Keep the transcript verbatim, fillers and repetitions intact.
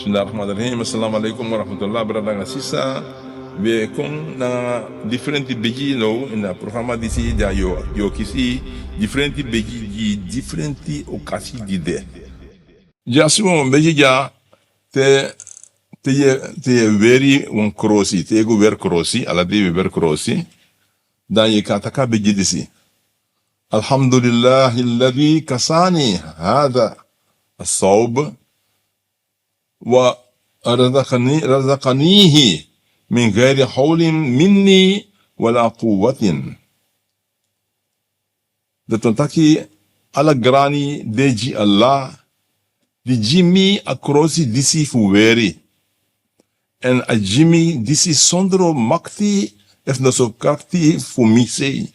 Bismillah rahman rahim. Assalamu alaikum wa rahmatullah. Brada nanga sisa, we kon na different begi now in a programa disi, dan yu o kisi different begi gi different okasi di de. Dya so wan begi dya, te, te yu, te yu e weri wan krosi, te yu e go weri krosi, ala dei wi e weri krosi, dan yu kan taki a begi disi: الحمد لله الذي كساني هذا الثوب ورزقني، رزقنيه من غير حول مني ولا قوة. Dati wani taki, ala grani de gi Allah, di gi mi a krosi disi fu weri. Èn a gi mi disi sondro makti efu noso krakti fu mi sei.